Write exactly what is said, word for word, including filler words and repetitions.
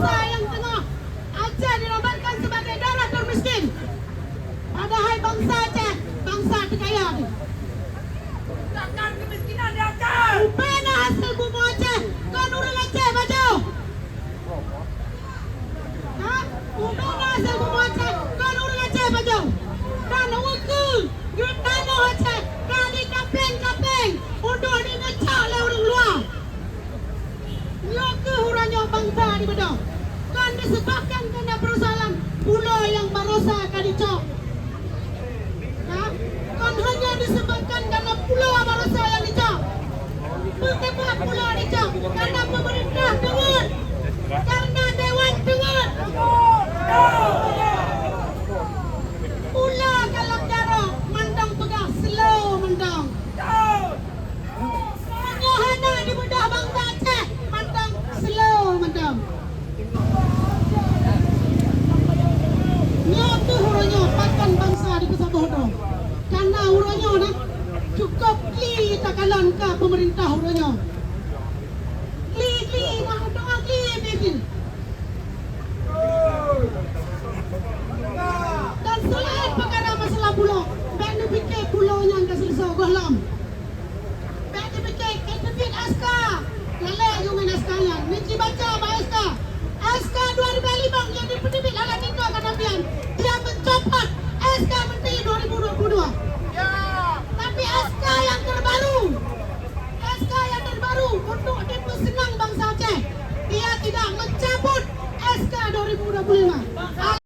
Bangsa nyang teungoh Aceh dinobatkan sebagai daerah termiskin. Padahai bangsa Aceh, bangsa teukaya teuh. Takkan kemiskinan di Aceh. Ubena hasil bumoe Aceh, kon ureueng Aceh pajoh. Ha? Ubena hasil bumoe Aceh, kon ureueng Aceh pajoh. Dan ukeue, tanoh Aceh ka dikapéng-kapéng untuk dicok lé ureueng luwa. Nyoe keuh uroe nyoe bangsa dibeudôh. Kon disebabkan karena persoalan pulo nyang barosa ka dicok. Ka? Kon hanya disebabkan karena pulo barosa nyang dicok. Peue sabab pulo dicok? Karena pemerintah teungeut. Karena dewan teungeut. Pulo ka lam jaroe, mantong peugah slow mantong. Nyoe hana dibeudôh bangsa Aceh, mantong slow mantong. Nyoe keuh uroe nyoe pakon bangsa dipeusaboh droe. Karena uroe nyoe na cukôp gli takalon keu pemerintah uroe nyoe. Gli-gli na, doa gli, gli. Dan selain peukara masalah pulo, bèk neupike pulo nyan ka seuleusoe gohlom. Bèk neupike, eh, teubiet S K. Lalek jih ngon S K nyan. Neuci baca bak S K. S K dua ribu lima nyang dipeuteubiet oleh Tito Karnavian. Dia mencopot S K Menteri dua ribu dua puluh dua. Tapi S K yang terbaru, S K yang terbaru untuk dipeuseunang bangsa Aceh, dia tidak mencabut S K dua ribu dua puluh lima.